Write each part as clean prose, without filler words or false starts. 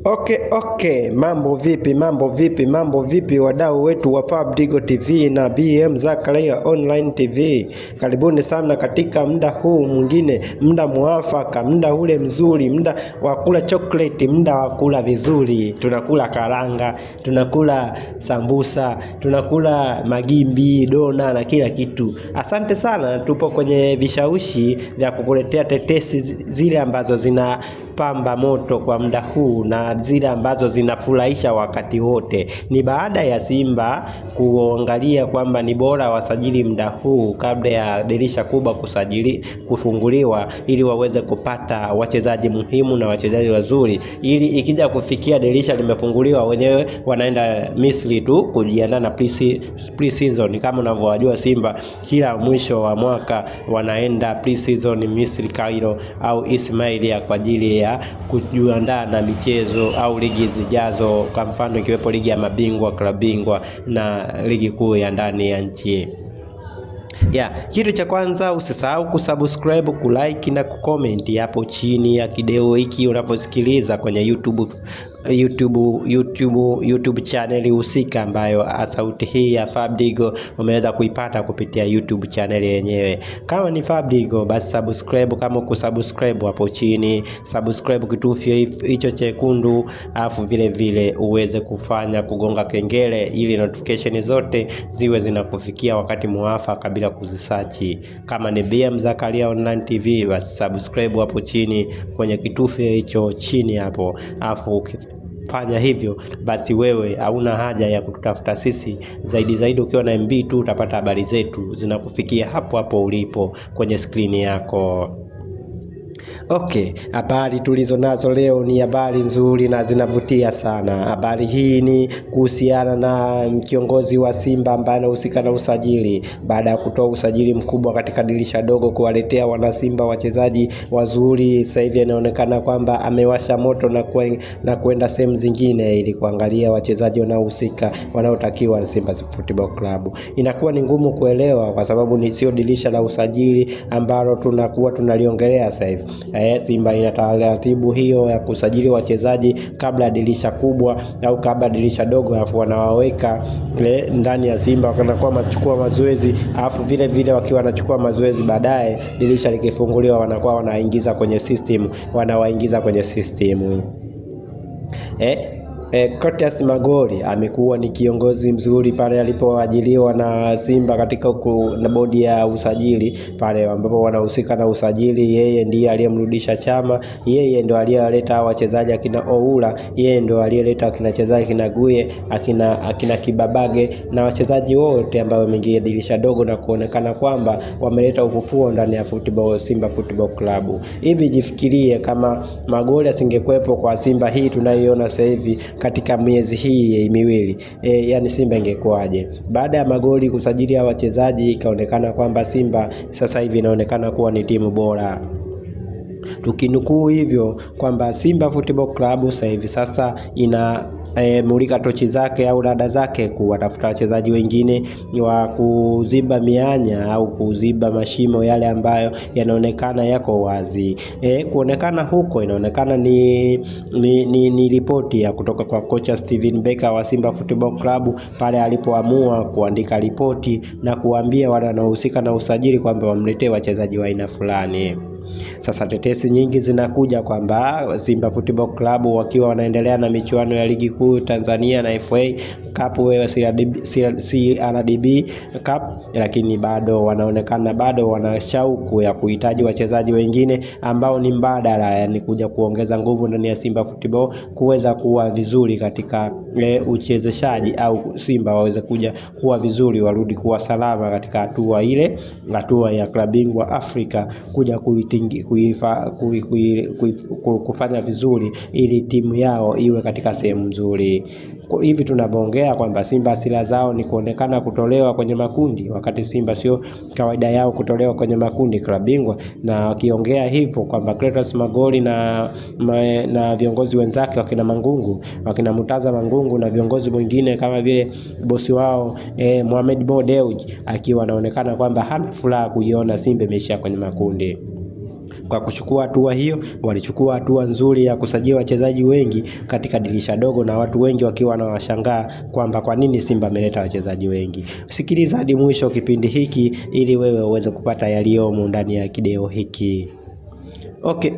Okay, mambo vipi, mambo vipi, mambo vipi wadau wetu wa Fabidigo TV na BM Zakaria Online TV. Karibuni sana katika muda huu mwingine, muda muafaka, muda ule mzuri, muda wa kula chocolate, muda wa kula vizuri. Tunakula karanga, tunakula sambusa, tunakula magimbi, dona na kila kitu. Asante sana, tupo kwenye vishawishi vya kukuletea tetesi zile ambazo zina pamba moto kwa muda huu na zile ambazo zinafurahisha wakati wote. Ni baada ya Simba kuangalia kwamba ni bora wasajili muda huu kabla ya dirisha kubwa kusajili kufunguliwa, ili waweze kupata wachezaji muhimu na wachezaji wazuri, ili ikija kufikia dirisha limefunguliwa, wenyewe wanaenda Misri tu kujiandaa na pre-season. Kama unavyowajua Simba, kila mwisho wa mwaka wanaenda pre-season Misri, Cairo au Ismailia kwa ajili ya kujiandaa na michezo au ligi zijazo, kwa mfano ikiwepo ligi ya mabingwa, klabu bingwa na ligi kuu ya ndani ya nchi. Yeah, kitu cha kwanza usisahau kusubscribe, kulike na kucomment hapo chini ya kideo hiki unavyosikiliza kwenye YouTube channel husika ambayo sauti hii ya Fabidigo umeweza kuipata kupitia YouTube channel yenyewe. Kama ni Fabidigo basi subscribe, kama kusubscribe hapo chini, subscribe kitufyo hicho chekundu, afu vile vile uweze kufanya kugonga kengele ili notification zote ziwe zinakufikia wakati muafaka bila kuzisachi. Kama ni BM Zakaria Online TV basi subscribe hapo chini kwenye kitufyo hicho chini hapo, afu fanya hivyo basi wewe hauna haja ya kututafuta sisi zaidi zaidi. Ukiwa na MB tu utapata habari zetu zinakufikia hapo hapo ulipo kwenye skrini yako. Okay, habari tulizo nazo leo ni habari nzuri na zinavutia sana. Habari hii ni kuhusiana na kiongozi wa Simba ambaye anahusika na usajili, baada ya kutoa usajili mkubwa katika dirisha dogo kuwaletea wanasimba wachezaji wazuri. Sasa hivi inaonekana kwamba amewasha moto na kwenda sehemu zingine ili kuangalia wachezaji wanaohusika wanaotakiwa na Simba Football Club. Inakuwa ni ngumu kuelewa kwa sababu ni sio dirisha la usajili ambalo tunakuwa tunaliongelea sasa hivi. Simba ina taratibu hiyo ya kusajili wachezaji kabla ya dirisha kubwa au kabla ya dirisha dogo, alafu wanawaweka ndani ya Simba wanakuwa wanachukua mazoezi, alafu vile vile wakiwa wanachukua mazoezi, baadaye dirisha likifunguliwa wanakuwa wanaingiza kwenye system, wanawaingiza kwenye system. Clatous Magoli amekuwa ni kiongozi mzuri pale alipoajiliwa na Simba katika na bodi ya usajili pale ambapo wanahusika na usajili. Yeye ndiye aliyemrudisha Chama, yeye ndo aliyeleta wachezaji akina Oula, yeye ndo aliyeleta akina wachezaji akina Guye, akina Kibabage na wachezaji wote ambao wameingia dirisha dogo na kuonekana kwamba wameleta ufufuo ndani ya football, Simba Football Club. Hivi jifikirie kama Magoli asingekuwepo kwa Simba hii tunayoiona sasa hivi katika miezi hii miwili, yani Simba ingekuwaje? Baada ya Magoli kusajili wachezaji ikaonekana kwamba Simba sasa hivi inaonekana kuwa ni timu bora. Tukinukuu hivyo kwamba Simba Football Club sasa hivi sasa ina mulika tochi zake au rada zake kuwatafuta wachezaji wengine wa kuziba mianya au kuziba mashimo yale ambayo yanaonekana yako wazi. Kuonekana huko inaonekana ni ripoti ya kutoka kwa kocha Steven Becker wa Simba Football Club pale alipoamua kuandika ripoti na kuambia wale wanaohusika na usajili kwamba wamletee wachezaji wa aina fulani. Sasa tetesi nyingi zinakuja kwamba Simba Football Club wakiwa wanaendelea na michuano ya ligi kuu Tanzania na FA Cup, CRDB Cup, lakini bado wanaonekana bado wana shauku ya kuhitaji wachezaji wengine ambao ni mbadala, yani kuja kuongeza nguvu ndani ya Simba Football kuweza kuwa vizuri katika uchezeshaji au Simba waweze kuja kuwa vizuri, warudi kuwa salama katika hatua ile, hatua ya klabu bingwa Afrika kuja kufanya vizuri ili timu yao iwe katika sehemu nzuri. Hivi tunavyoongea kwamba Simba asila zao ni kuonekana kutolewa kwenye makundi, wakati Simba sio kawaida yao kutolewa kwenye makundi klabu bingwa. Na wakiongea hivyo kwamba Clatous Magoli na viongozi wenzake wakina Mangungu, wakina Murtaza Mangungu na viongozi wengine kama vile bosi wao Mohamed Mo Dewji akiwa anaonekana kwamba hana furaha kuiona Simba imeishia kwenye makundi. Kwa kuchukua hatua hiyo, walichukua hatua nzuri ya kusajili wachezaji wengi katika dirisha dogo, na watu wengi wakiwa wanawashangaa kwamba kwa nini Simba ameleta wachezaji wengi. Sikiliza hadi mwisho kipindi hiki ili wewe uweze kupata yaliyomo ndani ya kideo hiki.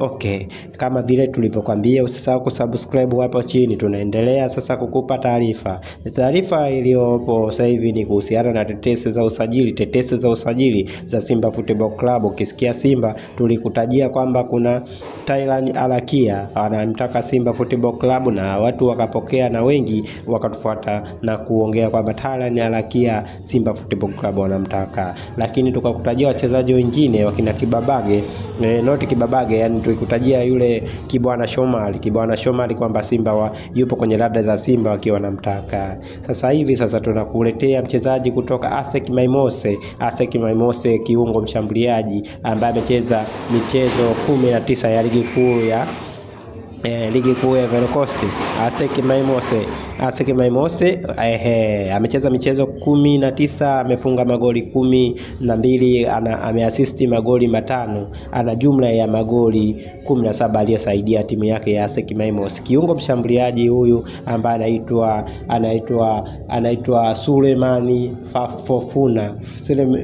Okay, kama vile tulivyokwambia, usisahau kusubscribe hapo chini. Tunaendelea sasa kukupa taarifa. Taarifa iliyopo sasa hivi ni kuhusiana na tetesi za usajili, tetesi za usajili za Simba Football Club. Ukisikia Simba, tulikutajia kwamba kuna Tylan Alakia anamtaka Simba Football Club, na watu wakapokea na wengi wakatufuata na kuongea kwamba Tylan Alakia Simba Football Club wanamtaka, lakini tukakutajia wachezaji wengine wakina Kibabage, not Kibabage, yani tulikutajia yule Kibwana Shomali, Kibwana Shomali kwamba Simba yupo kwenye rada za Simba wakiwa wanamtaka. Sasa hivi sasa tunakuletea mchezaji kutoka ASEC Mimosas, ASEC Mimosas, kiungo mshambuliaji ambaye amecheza michezo 19 ya ligi kuu ya ligi kuu ya Ivory Coast. ASEC Mimosas, ASEC Mimosas amecheza michezo 19, amefunga magoli 12, ameasisti magoli 5, ana jumla ya magoli 17 aliyosaidia timu yake ya ASEC Mimosas. Kiungo mshambuliaji huyu ambaye anaitwa Sulemani Fofana,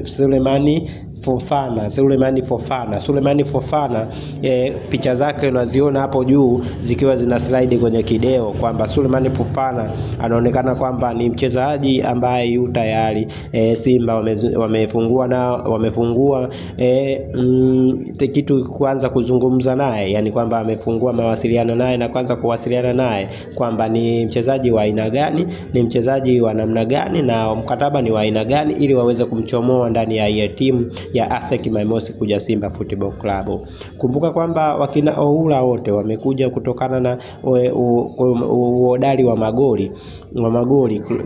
Sulemani Fofana, Sulemani Fofana, Sulemani Fofana. Picha zake unaziona hapo juu zikiwa zina slide kwenye kideo kwamba Sulemani Fofana anaonekana kwamba ni mchezaji ambaye yu tayari. Simba wamefungua na wamefungua kitu kuanza kuzungumza naye, yani kwamba amefungua mawasiliano naye na kuanza kuwasiliana naye kwamba ni mchezaji wa aina gani, ni mchezaji wa namna gani na mkataba ni wa aina gani, ili waweze kumchomoa ndani ya hiyo timu ya ASEC Mimosas kuja Simba Football Club. Kumbuka kwamba wakina Oula wote wamekuja kutokana na uhodari wa magoli,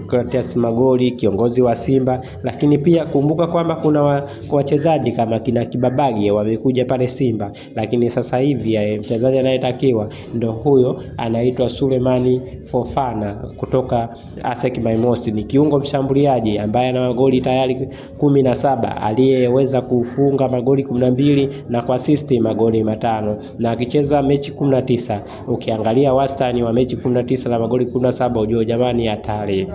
Clatous Magoli kiongozi wa Simba, lakini pia kumbuka kwamba kuna wachezaji kama kina Kibabage wamekuja pale Simba, lakini sasa hivi mchezaji anayetakiwa ndo huyo anaitwa Sulemani Fofana kutoka ASEC Mimosas. Ni kiungo mshambuliaji ambaye ana magoli tayari 17, aliyeweza kufunga magoli 12 na kuasisti magoli 5, na akicheza mechi 19. Ukiangalia wastani wa mechi 19 na magoli 17, ujue jamani, hatari.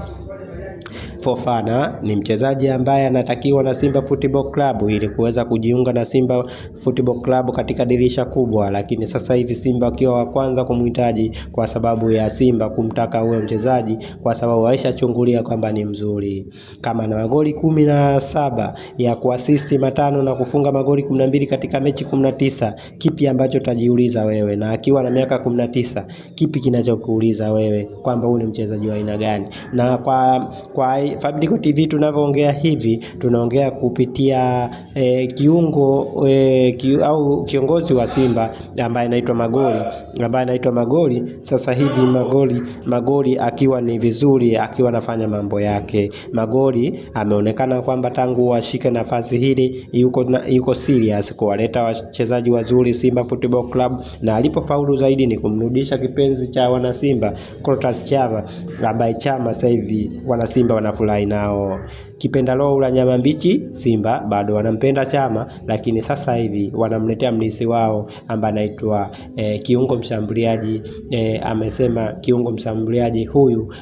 Fofana ni mchezaji ambaye anatakiwa na Simba Football Club ili kuweza kujiunga na Simba Football Club katika dirisha kubwa, lakini sasa hivi Simba wakiwa wa kwanza kumhitaji kwa sababu ya Simba kumtaka huyo mchezaji, kwa sababu walishachungulia kwamba ni mzuri. Kama na magoli 17 ya kuasisti 5 na kufunga magoli 12 katika mechi 19, kipi ambacho utajiuliza wewe? Na akiwa na miaka 19, kipi kinachokuuliza wewe kwamba huyu ni mchezaji wa aina gani? Na kwa Fabidigo TV tunavyoongea hivi, tunaongea kupitia kiungo au kiongozi wa Simba ambaye anaitwa Magoli, ambaye anaitwa Magoli. Sasa hivi Magoli akiwa ni vizuri, akiwa anafanya mambo yake. Magoli ameonekana kwamba tangu ashike nafasi hili yuko serious kuwaleta wachezaji wazuri Simba Football Club, na alipofaulu zaidi ni kumrudisha kipenzi cha wana Simba Clatous Chama, ambaye Chama sasa hivi wana Simba wanafurahi nao. Kipenda roho la nyama mbichi, Simba bado wanampenda Chama, lakini sasa hivi wanamletea mlisi wao ambaye anaitwa kiungo mshambuliaji. Amesema kiungo mshambuliaji huyu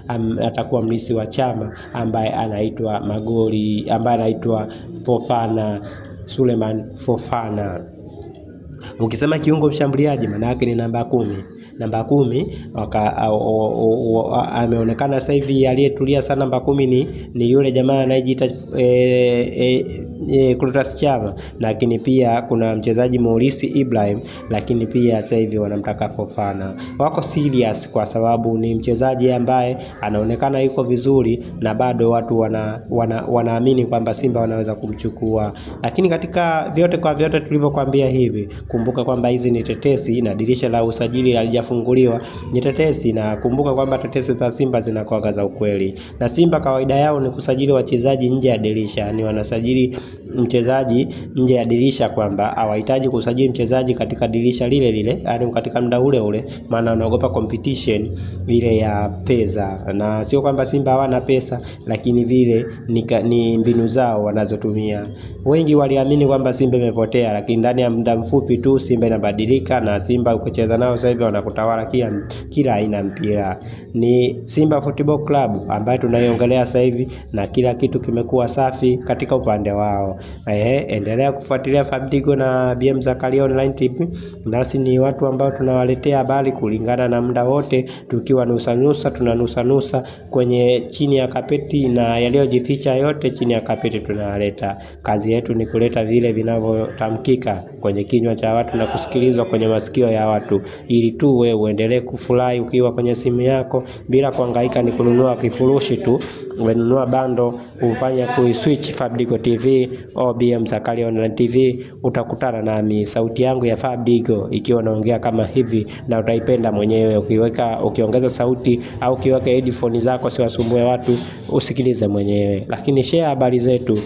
atakuwa mlisi wa Chama ambaye anaitwa Magoli, ambaye anaitwa Fofana, Suleiman Fofana. Ukisema kiungo mshambuliaji maana yake ni namba 10. Namba 10 ameonekana sasa hivi aliyetulia sana namba 10 ni yule jamaa anayejiita Clatous Chama, lakini pia kuna mchezaji Maurice Ibrahim, lakini pia sasa hivi wanamtaka Fofana. Wako serious kwa sababu ni mchezaji ambaye anaonekana yuko vizuri na bado watu wanaamini kwamba Simba wanaweza kumchukua. Lakini katika vyote kwa vyote tulivyokuambia hivi, kumbuka kwamba hizi ni tetesi na dirisha la usajili halijafunguliwa, ni tetesi, na kumbuka kwamba tetesi za Simba zinakuwa za ukweli. Na Simba kawaida yao ni kusajili wachezaji nje ya dirisha, ni wanasajili mchezaji nje ya dirisha, kwamba hawahitaji kusajili mchezaji katika dirisha lile lile, yani katika muda ule ule, maana wanaogopa competition ile ya pesa, na sio kwamba Simba hawana pesa, lakini vile ni mbinu zao wanazotumia. Wengi waliamini kwamba Simba imepotea, lakini ndani ya muda mfupi tu Simba inabadilika, na Simba ukicheza nao sasa hivi wanakutawala kila aina mpira. Ni Simba Football Club ambayo tunaiongelea sasa hivi, na kila kitu kimekuwa safi katika upande wao. Ehe, endelea kufuatilia Fabidigo na BM Zakaria Online TV, nasi ni watu ambao tunawaletea habari kulingana na muda wote, tukiwa nusanusa tunanusanusa kwenye chini ya kapeti na yaliyojificha yote chini ya kapeti tunawaleta. Kazi yetu ni kuleta vile vinavyotamkika kwenye kinywa cha watu na kusikilizwa kwenye masikio ya watu, ili tu wewe uendelee kufurahi ukiwa kwenye simu yako bila kuhangaika ni kununua kifurushi tu, umenunua bando ufanye kuiswitch Fabidigo TV au BM Zakaria Online TV, utakutana nami sauti yangu ya Fabidigo ikiwa naongea kama hivi, na utaipenda mwenyewe. Ukiweka ukiongeza sauti au ukiweka headphone zako, siwasumbue watu, usikilize mwenyewe, lakini share habari zetu.